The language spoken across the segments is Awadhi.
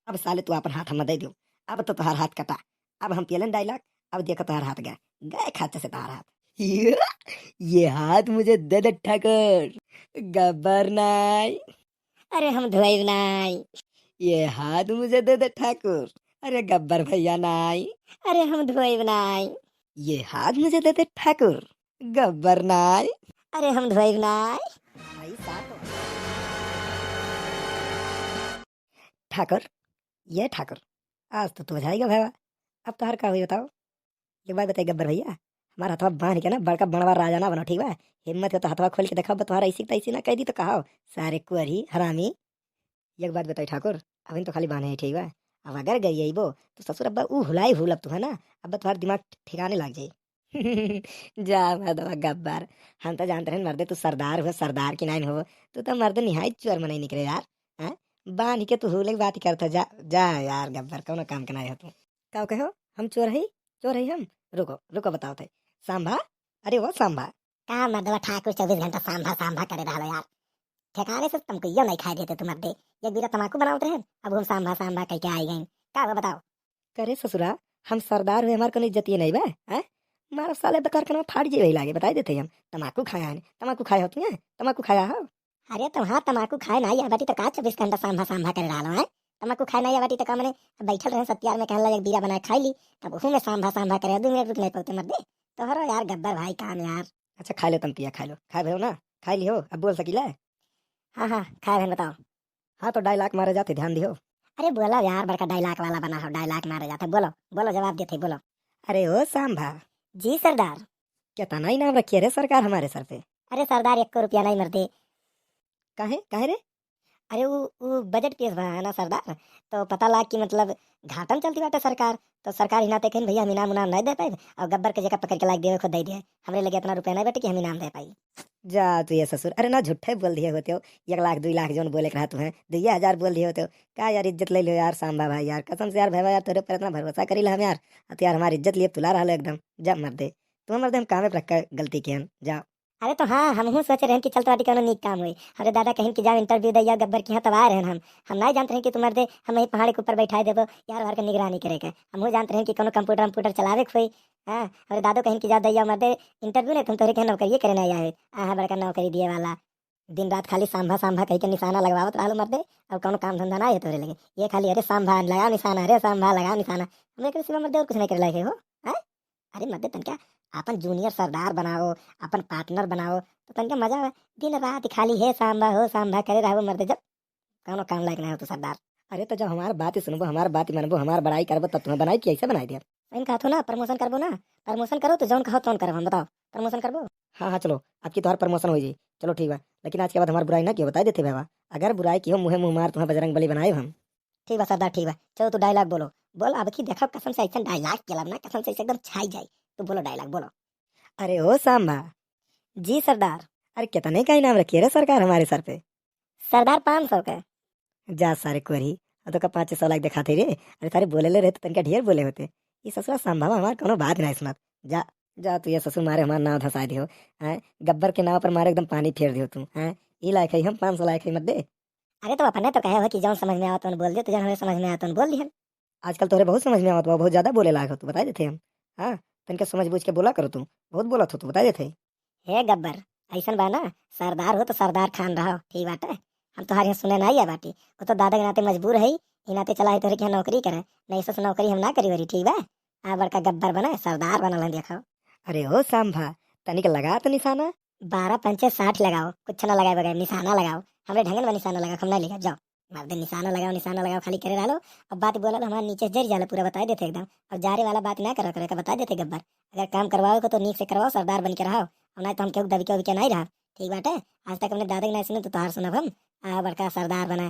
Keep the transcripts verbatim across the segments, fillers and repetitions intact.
अब साले तू आपन हाथ हम्मा दे दियो, अब तो तोहार हाथ कटा। अब हम पियलन डायलॉग, अब देखो तोहार हाथ गए, गए खाचे से तोहार हाथ। ये हाथ मुझे दे दे ठाकुर, गब्बर नाई। अरे हम धोइब नाई। ये हाथ मुझे दे दे ठाकुर, अरे गब्बर भैया नाई। अरे हम धोइब नाई। ये हाथ मुझे दे दे ठाकुर, गब्बर नाई। अरे हम धोइब नाई। भाई साहब। ठाकुर, ये ठाकुर, आज तो तू बुझाएगा भैया। अब तोहार का हुई बताओ? एक बात बताई गब्बर भैया, हमार हथवा बांध के ना बड़का बड़वा राजा ना बनो, ठीक बा? हिम्मत हो तो हथवा खोल के देखा, तोहार ऐसी तैसी ना कह दी तो कहा, सारे कुअरी हरामी। एक बात बताई ठाकुर, अभी तो खाली बांधे ही, ठीक बा? अब अगर गरियइबो तो ससुर अब्बा ऊ हुलाई हुलब तू, है ना? अब्बा तोहार दिमाग ठिकाने लाग जाई। जा मर्दवा गब्बर, हम तो जानत रहन मर्दे तू सरदार हो, सरदार की नाइन हो। तू तो मर्दे निहायत चोर मनई निकले यार। हैं? बांध के तू हुले की बात ही करत ह, जा, जा यार गब्बर, कौनो काम के नाई हो तू। का कहो? हम चोर हई? चोर हई हम? रुको, रुको बताओ थे। सांभा, अरे वो सांभा। का मर्दवा ठाकुर चउबीस घंटा सांभा सांभा करे रहलो यार? ठिकाने से तमकुइयो नहीं खाए देते तू मर्दे। एक बीरा तमाकू बनावत रहे, अब हम सांभा सांभा कह के आई गई। का हुआ बताओ? करे ससुरा, हम सरदार हुए, हमार कोनो इज्जत ये नहीं बा, हैं? मारो साले बकर कनवा फाड़ जे वही लागे, बताई देते हम। तमाकू खाया है, तमाकू खाया हो तू, हैं? तमाकू खाया हो? अरे तो हाँ, तमाकू खाए ना या बाटी तो का चउबीस घंटा सांभा सांभा करे रहलो, हैं? तमाकू खाए ना या बाटी तो का मने बैठल रहे सत्यार में कहला एक बीरा बनाए खाई ली, तब उहू में सांभा सांभा करे, दो मिनट रुक नहीं पाते मर्दे। तोहरो यार गब्बर भाई काम यार। अच्छा खा लो तम पिया, खा लो, खा भेलो ना, खा लियो, अब बोल सकीला? हाँ हाँ, खाए बहन बताओ। हाँ तो डायलॉग मारे जाते, ध्यान दियो। अरे बोलो यार, बड़का डायलॉग वाला बना हो, डायलॉग मारे जाते, बोलो बोलो, जवाब देते बोलो। अरे ओ सांभा। जी सरदार। कितना इनाम रखिए रे सरकार हमारे सर पे? अरे सरदार, एक रुपया नहीं मरते। काहे, काहे रे? अरे वो, वो बजट पेश भा है ना सरदार, तो पता लाग कि मतलब घाटन चलती बाटे सरकार, तो सरकार ही नाते कहिन भैया हम इनाम उनाम नहीं दे पाए, और गब्बर के जगह पकड़ के लाग देवे खुद दे दिए, हमरे लगे इतना रुपया नहीं बाटे कि हम इनाम दे पाई। जा तू ये ससुर, अरे ना झूठे बोल दिए होते हो, एक लाख दुई लाख जौन बोले के रहा तू है, दुइये हजार बोल दिए होते हो। का यार इज्जत ले लो यार सांभा भाई यार, कसम से यार भैया यार तोरे पर इतना भरोसा करी ला हम यार, अब तो यार हमारी इज्जत लिए तुला रहा लो एकदम। जा मर दे, तू मर दे, हम कामे पर रखा गलती किहन, जा। अरे तो हाँ, हमहू सोचे रहन कि चलत बाटी कौनो नीक काम होई। हमरे दादा कहिन कि जाओ इंटरव्यू दे आओ गब्बर के यहाँ, तब आए रहन हम। हम नहीं जानत रहन कि तू मर्दे हम यही पहाड़ के ऊपर बैठाए देबो, यार भर के निगरानी करे के। हमहू जानत रहन कि कौनो कंप्यूटर वंप्यूटर चलावे के होई। हाँ, हमरे दादो कहिन कि जाओ दे आओ मर्दे इंटरव्यू, नहीं तो हम तोहरे के नौकरिये करे नहीं आए। आहा, बड़का नौकरी दिए वाला। दिन रात खाली सांभा सांभा कह के निशाना लगवावत रहलो मर्दे, और कौनो काम धंधा ना है तोहरे लगे। ये खाली अरे सांभा लगाओ निशाना, अरे सांभा लगाओ निशाना। हम एकरे सिवा मर्दे और कुछ नहीं करे लायक है हो। हैं? अरे मर्दे तनका अपन जूनियर सरदार बनाओ, अपन पार्टनर बनाओ, तो तनका मजा आवे। दिन रात खाली हे सांभा हो सांभा करे रहो मर्दे, जब कौनो काम लायक नहीं हो तू सरदार। अरे तो जब हमार बात ही सुनबो, हमार बात ही मानबो, हमार बड़ाई करबो, तब तुम्हें बनाई कि ऐसे बनाई दिया। सही कहत हो ना, प्रमोशन करबो ना, प्रमोशन करो तो जौन कहो तौन करब हम, बताओ, प्रमोशन करबो? हाँ हाँ चलो, अब की तोहार प्रमोशन हो जाई, चलो ठीक बा, लेकिन आज के बाद हमार बुराई ना कियो, बताई देते बाबा, अगर बुराई कियो मुँहे मुँह मार तुम्हें बजरंग बली बनाए हम। ठीक बा सरदार, ठीक बा, चलो तू डायलॉग बोलो, बोल अब की देखब कसम से ऐसा डायलॉग केलब ना, कसम से ऐसे एकदम छाई जाई, तू बोलो डायलॉग बोलो। अरे ओ सांभा। जी सरदार। अरे कितने का इनाम रखिए रे सरकार हमारे सर पे? सरदार पाँच सौ का। जा सारे कोरी, अब तो का पाँच सौ लाख दिखाते रे। अरे तारे बोले ले रहे तो तनका ढेर बोले होते। ये ससुरा सांभा हमार कोनो बात नहीं सुनत। जा, जा तू ये ससुर मारे हमार नाव धसाए दियो। हैं, गब्बर के नाव पर मारे एकदम पानी फेर दियो तू। हैं, ई लायक है हम पाँच सौ लायक है मत दे। अरे तो अपने तो कहे हो कि जौन समझ में आवत तौन बोल दे, तो जौन हमें समझ में आवत तौन बोल दिहन। आजकल तोहरे बहुत समझ में आवत बा, बहुत ज्यादा बोले लायक हो तू, बताई देते हम। हाँ, तनके समझ बूझ के बोला करो तू, बहुत बोलत हो तू, बताई देते। हे गब्बर, ऐसन बा ना, सरदार हो तो सरदार खान रहो, ठीक बाटे। हम तोहार यहाँ सुने ना आइया बाटी, वो तो दादा के नाते मजबूर है, ई नाते चला है तोहरे के यहाँ नौकरी करे, नहीं सस नौकरी हम ना करी वरी, ठीक बा? आ बड़का गब्बर बने, सरदार बनल है देखो। अरे ओ सांभा, तनिक लगा तो निशाना। बारह पंचे साठ लगाओ, कुछ ना लगाए बगैर निशाना लगाओ, हमरे ढंगन में निशाना लगाओ, हम ना लेके जाओ। मर्दे निशाना लगाओ, निशाना लगाओ, खाली करे रहलो। अब बात बोलल हमार नीचे जर जाला, पूरा बताई देते एकदम। अब जारे वाला बात ना करो, करे के बताई देते गब्बर। अगर काम करवाओ को तो नीक से करवाओ, सरदार बन के रहो। अब ना तो हम केहू दबी के उबी के नहीं रहा। ठीक बाटे, आज तक हमने दादा के नहीं सुने तो तोहार सुनब हम। आ बड़का सरदार बना।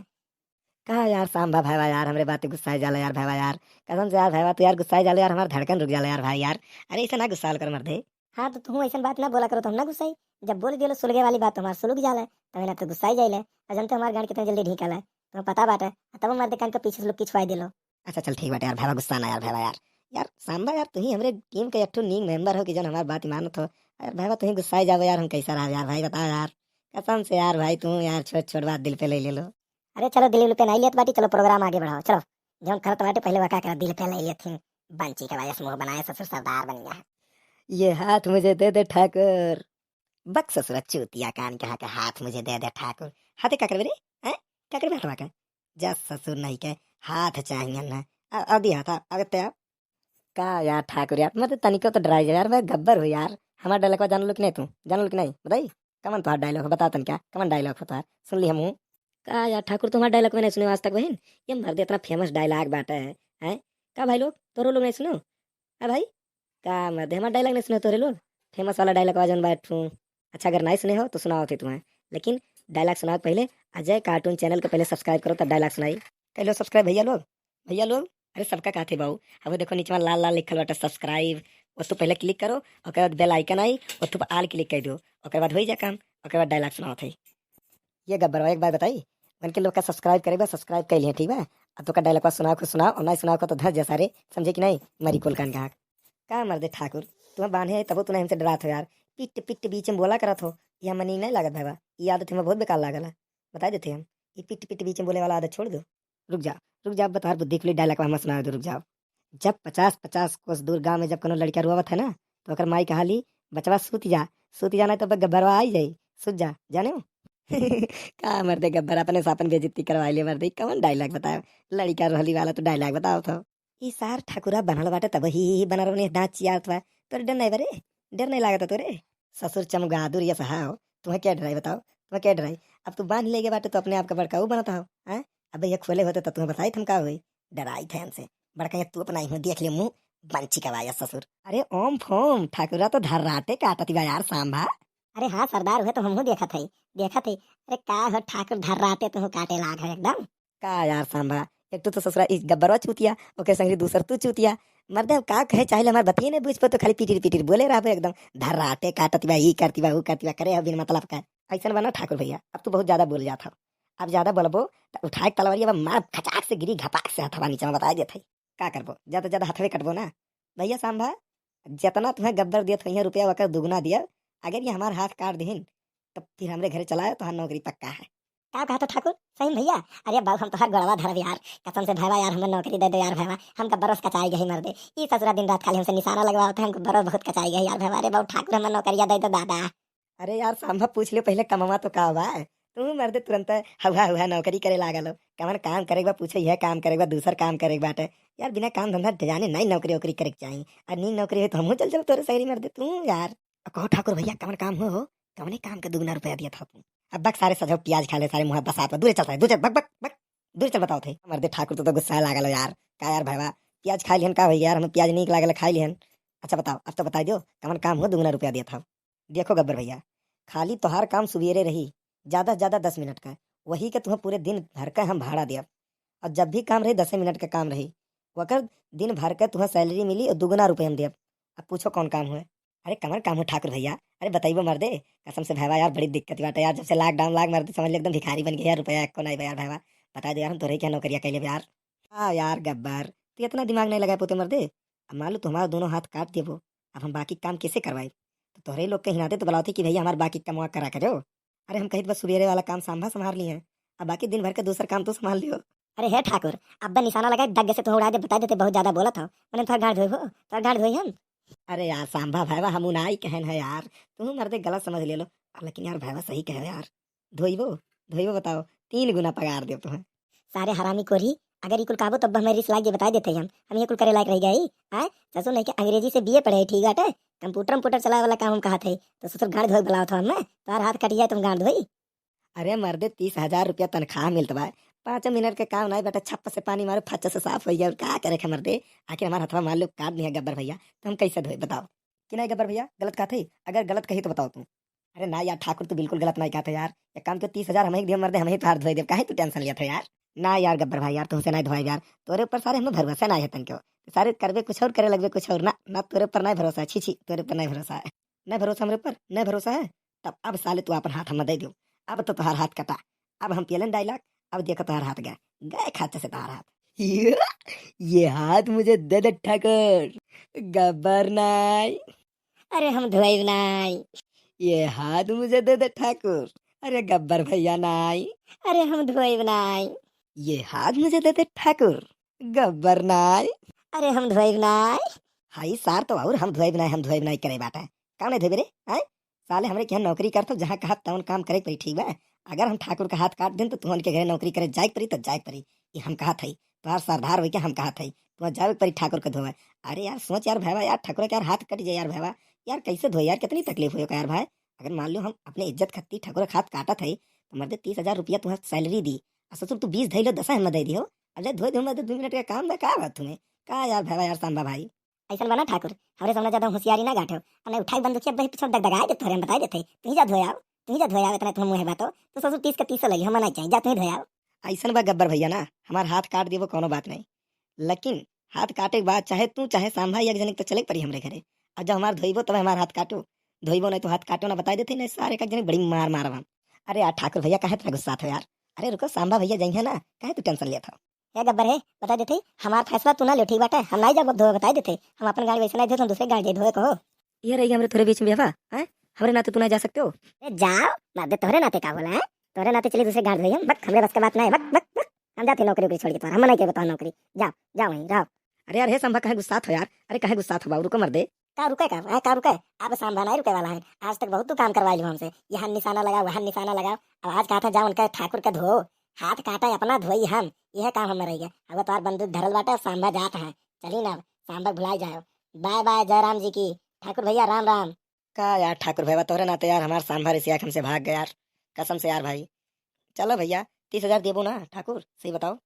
का यार सांभा भाईवा यार, हमरे बात गुस्साए जाला यार भाईवा यार। कसम से यार भाईवा, तू यार गुस्साए जाला यार, हमार धड़कन रुक जाला यार भाई यार। अरे ऐसे ना गुस्सा कर मर्दे। हाँ, तो तू ऐसन बात ना बोला करो, तो हम ना गुस्साई। जब बोल दियो सुलगे वाली बात, तो हमार सुलग जाला, तब ना तो गुस्साई जाइले। और जानते हमार गांड कितने जल्दी ढीकल है, तुम्हें पता बाटे। आ तब मर्दे कान के पीछे से लुक्की छुआई दिलो। अच्छा चल ठीक बाटे यार भाईवा, गुस्सा ना यार भाईवा यार। यार सांभा यार, तू ही हमरे टीम के एक ठो नीक मेंबर हो कि जौन हमार बात मानत हो। यार भाईवा, तू ही गुस्साई जाबो यार, हम कैसा रहा यार भाई, बताओ यार। कसम से यार भाई, तू यार छोट छोट बात दिल पे ले ले लो। अरे चलो, दिल पे नहीं लेत बाटी, चलो प्रोग्राम आगे बढ़ाओ, चलो। जौन करत बाटे पहिले वका कर दिल पे ले लेथिन। बंची के वजह से मुंह बनाए ससुर सरदार बन गया है। ये हाथ मुझे दे दे ठाकुर। बक ससुरा चूतिया कान कहा के हाथ मुझे दे दे ठाकुर। हाथे का करबे रे? हैं? का करबे हाथवा का? जा ससुर नहीं के हाथ चाहिए ना। आ, आ दी हाथ, आ, आ ते आ। का यार ठाकुर यार, मैं तो तनिको तो डराई जा यार, मैं गब्बर हूँ यार। हमार डायलॉग जान लो कि नहीं तू? जान लो कि नहीं? बताई। कमन तोहार डायलॉग है, बता तन क्या? कमन डायलॉग है तोहार? सुन ली हमहूँ। का यार ठाकुर, तुम्हार डायलॉग में नहीं सुने आज तक बहन? ये मर्दे इतना फेमस डायलॉग बाटे है, हैं? का भाई लोग, तोरो लोग नहीं सुनो? हाँ भाई, का मर्दे हमार डायलॉग नहीं सुने तोरे लोग? फेमस वाला डायलॉग जौन बाटू। अच्छा, अगर नहीं सुने हो तो सुनाओ थे तुम्हें, लेकिन डायलॉग सुनाओ पहले। अजय कार्टून चैनल को पहले सब्सक्राइब करो, तब डायलॉग सुनाई। कर लो सब्सक्राइब भैया लोग, भैया लोग। अरे सबका कहा थे बाबू, अब वो देखो नीचे में लाल लाल लिखल बाटे सब्सक्राइब, वो तो पहले क्लिक करो, ओकर बाद बेल आइकन आई, वो तो ऑल क्लिक कर दो, ओकर बाद हो ही जा काम, ओकर बाद डायलॉग सुनाओ थे। ये गब्बर भाई एक बात बताई, उनके लोग का सब्सक्राइब करे बा, सब्सक्राइब कर लिए, ठीक बा? अब तो का डायलॉग सुनाओ, कुछ सुनाओ, और नहीं सुनाओ को तो धर जा सारे, समझे कि नहीं? मरी कुल कान का। का मर्दे ठाकुर, तुम्हें बांधे है तबो तू नहीं हमसे डरात हो यार। पिट पिट बीच में बोला करत हो, यह मनी नहीं लागत भाई बा। ये आदत हमें बहुत बेकार लागल है, बता देते हम। ये पिट पिट बीच में बोले वाला आदत छोड़ दो। रुक जा, रुक जा, अब तोहार बुद्धि खुली, डायलॉग हम सुना दो, रुक जाओ। जब पचास पचास कोस दूर गांव में जब कोनो लड़का रोवत है ना, तो ओकर माई कहा ली, "बचवा सूत जा, सूत जा, नहीं तो गब्बरवा आई जाई, सूत जा, जाने हो?" का मर्दे गब्बर अपने से अपन बेइज्जती करवा ले मर्दे, कौन डायलॉग बताओ, लड़का रोहली वाला तो डायलॉग बताओ तो। ई सार ठाकुरा बनल बाटे तब ही, ही बना रहने दांत चियारत बा। तोरे डर नहीं बरे? डर नहीं लागत तोरे? ससुर चमगादुर ये सहाव, तुम्हें क्या डराई बताओ? तुम्हें क्या डराई? अब तू बांध लेगे बाटे तो अपने आप का बड़का वो बनता हो, हैं? अब ये खोले होते तो तुम्हें बताई हम का होई? डराई थे हमसे। बड़का ये तू अपना ही हो, देख ले मुंह, बंची का वाया ससुर। अरे ओम फोम, ठाकुरा तो धर्राटे काटत बा यार सांभा। अरे हाँ सरदार, हुए तो हमहू देखत है, देखत है। अरे का हो ठाकुर, धर्राटे तुहू काटे लाग है एकदम। का यार सांभा, एक तो, तो ससुरा इस गब्बरवा चूतिया, ओके संगरी दूसर तू चूतिया। मर्दे अब का कहे चाहे हमार बतिये नहीं बुझ पा तो खाली पिटिर पिटिर बोले रहबे एकदम। धर्राटे काटत बा, ई करती बा, ऊ करती बा, करे हो बिन मतलब का। ऐसन बना ठाकुर भैया, अब तू बहुत ज्यादा बोल जात हो। अब ज्यादा बोलबो तो उठाए के तलवारी अब मार खचाक से गिरी घपाक से हथवा नीचे में बता देत है। का करबो, ज्यादा ज्यादा हथवे कटबो ना। भैया सांभा, जितना तुम्हें गब्बर दियत होइहे रुपया ओकर दुगुना दिया। अगर ये हमार हाथ काट दिहिन तब फिर हमरे घरे चलाओ, तोहार नौकरी पक्का है। का कहत हो ठाकुर? सही में भैया? अरे बाबू हम तोहार गोड़वा धरब यार, कसम से भैया यार, हमें नौकरी दे दो यार भैया, हम गब्बरों से कचाई गई मर्दे। ई ससुरा दिन रात खाली हमसे निशाना लगवावत है, हम गब्बरों बहुत कचाई गई यार भैया। अरे बाबू ठाकुर हमें नौकरिया दे दो दादा। अरे यार सांभा, पूछ लियो पहिले कमवा तो का बा? तू मर्दे तुरंत हवा हवा नौकरी करे लागल हो। कवन काम करे के बा पूछो, यह काम करे के बा, दूसर काम करे के बाटे। यार बिना काम धंधा जाने नहीं नौकरी वोकरी करे के चाही। और नीक नौकरी हो तो हमहू चल चल तोरे संगरी मर्दे तू यार। अब कहो ठाकुर भैया कवन काम हो, हो? कवने काम के दुगुना रुपया दिया था तू? अब बक सारे सजो प्याज खा ले, सारे मुँह बसात बा। दूर चल सारे, दूर चल, बक, बक, बक। दूर चल बताओ थे। मर्दे ठाकुर तो, तो गुस्सा लागल हो यार। का यार भैया, प्याज खा लिहन का भैया यार, हमें प्याज नीक लागल खा लिहन। अच्छा बताओ, अब तो बता दियो कवन काम हो दुगुना रुपया दिया था? देखो गब्बर भैया, खाली तोहार काम सुबेरे रही, ज्यादा से ज्यादा दस मिनट का, वही के तुम्हें पूरे दिन भर का हम भाड़ा देब। और जब भी काम रही, दसे मिनट का काम रही, वकर दिन भर का तुम्हें सैलरी मिली और दुगुना रुपये हम देब। अब पूछो कौन काम हुए? अरे कमर काम हो ठाकुर भैया? अरे बताइबो मर्दे, कसम से भैया यार बड़ी दिक्कत बाटे यार, जब से लॉकडाउन लाग मर्दे समझ ले एकदम भिखारी बन गए यार, रुपया एको नहीं बा यार भैया। बता दे यार, हम तोरे क्या नौकरिया कैले बा यार। हाँ यार गब्बर, तू इतना दिमाग नहीं लगा पोते मर्दे। अब मान लो तुम्हारा दोनों हाथ काट देबो, अब हम बाकी काम कैसे करवाई? तो तोहरे लोग के हिनाते तो बुलावती कि भैया हमार बाकी कमवा करा करो। अरे हम कहित बस सुबेरे वाला काम सांभा संभाल ली है, अब बाकी दिन भर के दूसर काम तू संभाल लियो। अरे हे ठाकुर, अब्बे निशाना लगाए दग्गे से तुम उड़ा दे, बता देते बहुत ज्यादा बोलत हो। मैंने तोहर गांड धोई हो, तोहर गांड धोई हम। अरे यार सांभा भाईवा, हम उनाई कहन है यार, तू मर्दे गलत समझ ले लो। लेकिन यार भाईवा सही कहे यार, धोइबो, धोइबो बताओ, तीन गुना पगार देब तुम्हें। सारे हरामी कोरी, अगर ई कुल कहबो तब हमें रिस लाग जे, बताई देते हम, हम ये कुल करे लायक रह गए। आए ससुर नहीं के अंग्रेजी से बीए पढ़े, ठीक बाटे, कंप्यूटर कंप्यूटर चलावे वाला काम हम कहत है, तो ससुर गांड धोए बुलावत हो हमें, तोहर हाथ कट जाए तुम गांड धोई। अरे मर्दे, तीस हजार रुपया तनख्वाह मिलत बा, पाँच मिनट के काम नहीं बेटा, छप्प से पानी मारो, फच्च से साफ हो गया। और का करे के मर्दे, आखिर हमार हथवा मान लो काट दिया गब्बर भैया, तो हम कैसे धोए बताओ? कि नहीं गब्बर भैया, गलत कहत है? अगर गलत कही तो बताओ तुम। अरे ना यार ठाकुर, तू बिल्कुल गलत नहीं कहत है यार। एक काम करो, तीस हजार हम ही दियो मर्दे, हम ही तोहार धोए देब, काहे तू टेंशन लियत है यार? ना यार गब्बर भाई यार, तुमसे नहीं धोए यार, तोरे ऊपर सारे हमें भरोसा नहीं है तनके। सारे करबे कुछ और, करे लगबे कुछ और। ना ना, तोरे ऊपर नहीं भरोसा है, छी छी, तोरे ऊपर नहीं भरोसा है। नहीं भरोसा हमरे ऊपर, नहीं भरोसा है? तब अब साले तू अपन हाथ हमें दे दो, अब तो तोहार हाथ कटा। अब हम पियलन डायलॉग, अब देखो तोहार हाथ गए, गए खाते से तोहार हाथ। ये, ये हाथ मुझे दे दे ठाकुर, गब्बर नाई। अरे हम धोइब नाई। ये हाथ मुझे दे दे ठाकुर, अरे गब्बर भैया नाई। अरे हम धोइब नाई। ये हाथ मुझे दे दे ठाकुर, गब्बर नाय। अरे हम धोइब नाय। हाई सार तो और हम धोइब नाय, हम धोइब नाय करे बाटा। काम नहीं धोइबे रे, हैं? साले हमरे के यहाँ नौकरी करत हो, जहाँ कहत तवन काम करे के परी, ठीक बा? अगर हम ठाकुर का हाथ काट देन तो तुहन के घरे नौकरी करे जाए के परी, तो जाए के परी। ये हम कहत हई, तोहार सरदार होई के हम कहत हई, तुहन जाए के परी ठाकुर के धोवे। अरे यार सोच यार भैया, यार ठाकुर के यार हाथ कट जाए यार भैया, यार कैसे धोए यार, कितनी तकलीफ होई का यार भाई। अगर मान लो हम अपने इज्जत खत्ती ठाकुर के हाथ काटत हई, तो मर्दे तीस हजार रुपया तुहर सैलरी दी, और ससुर तू बीस धई लो, दस हम दे दी हो। अब जाए धोए दे, मर्दे दो मिनट का काम बा, का बात तुम्हें? का यार भैया यार सांबा भाई? ऐसन बना ठाकुर, हमरे सामने ज्यादा होशियारी ना गाठो, और नहीं उठाई बंदूकिया बही पीछे दगदगाए दे तोहरे, हम बताई देते, तू ही जा धोए आओ, तू ही जा धोए आओ, इतना तुम मुँह है बातो, तो ससुर तीस का तीस लगी, हम नहीं चाहिए, जा तू ही धोए आओ। ऐसन बा गब्बर भैया ना, हमार हाथ काट देबो कोनो बात नहीं, लेकिन हाथ काटे के बाद चाहे तू चाहे सांभा एक जने के तो चले के परी हमरे घरे। अब जब हमार धोइबो तब हमार हाथ काटो, धोइबो नहीं तो हाथ काटो ना, बताई देते नहीं सारे का जने बड़ी मार मारब हम। अरे यार ठाकुर भैया काहे इतना गुस्सात हो यार? अरे रुको सांभा भैया जइहे ना, काहे तू टेंशन लेत हो? हे गब्बर हे, बता देते, हमार फैसला तू ना ले, ठीक बाटे? हम नहीं जाब धोए, बताई देते। हम अपन गाड़ी वैसे नहीं धोए, हम दूसरे गाड़ी धोए कहो। ये रही हमरे तोरे बीच में बेवा, हैं? हमरे नाते तू ना जा सकते हो? ए, जाओ, मर्दे तोहरे नाते का बोला है? तोहरे नाते चली दूसरे गाड़ी धोई हम, बक, हमरे बस के बात नहीं, बक, बक, बक। हम जाते नौकरी वोकरी छोड़ के तोहरा, हम नहीं के बताओ नौकरी। जाओ, जाओ वहीं, रहो। अरे यार, हे संभा काहे गुस्सात हो यार? अरे काहे गुस्सात हो बाबू, रुको मर्दे। का रुके का? हैं, का रुके? अब सांभा नहीं रुके वाला है। आज तक बहुत तू काम करवाई लियो हमसे, यहाँ निशाना लगाओ, वहाँ निशाना लगाओ। अब आज कहा था जाओ उनका ठाकुर का धो, हाथ काटा अपना धोई हम, यह काम हमें रह गया। अब तोहार बंदूक धरल बाटे, सांभा जात है, चली ना, सांभा भुलाई जाओ। बाय बाय जयराम जी की। ठाकुर भैया राम राम। का यार ठाकुर भैया, तोहरे नाते यार हमार सांभा रिसिया के हमसे भाग गया यार, कसम से यार भाई। चलो भैया, तीस हजार देबो ना ठाकुर, सही बताओ।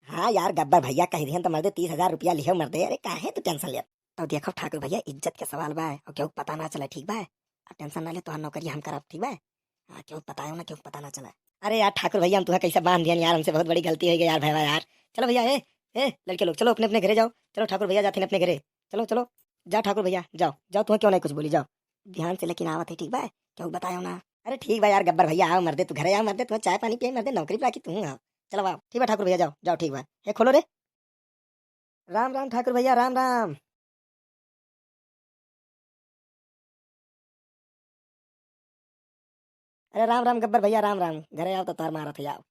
हाँ यार गब्बर भैया कह दिहन तो मर्दे तीस हजार रुपया लिहो मर्दे, अरे काहे तू टेंशन लेत? तो देखो ठाकुर भैया, इज्जत के सवाल बा, और केहू के पता ना चले, ठीक बा? अब टेंशन ना ले, तोहार नौकरी हम करब, ठीक बा? हाँ, केहू के पता हो ना, केहू के पता ना चले। अरे यार ठाकुर भैया, हम तुहा कैसे बांध दिहन यार, हमसे बहुत बड़ी गलती हो गई यार भैया यार। चलो भैया, ए, ए लड़के लोग, चलो अपने अपने घरे जाओ। चलो ठाकुर भैया जाते हैं अपने घरे। चलो चलो, जा ठाकुर भैया, जाओ जाओ, तुहा क्यों नहीं कुछ बोली, जाओ। ध्यान से लेकिन आवत है, ठीक बा? केहू के बतायो ना। अरे ठीक बा यार गब्बर भैया, आओ मर्दे, तू घरे आओ मर्दे, तुहा चाय पानी पिए मर्दे, नौकरी पे राखी तू आओ। चलो आओ, ठीक बा ठाकुर भैया, जाओ जाओ, ठीक बा। हे खोलो रे। राम राम ठाकुर भैया, राम राम। अरे राम राम गब्बर भैया, राम राम। घरे आओ तो तार मारत है, आओ।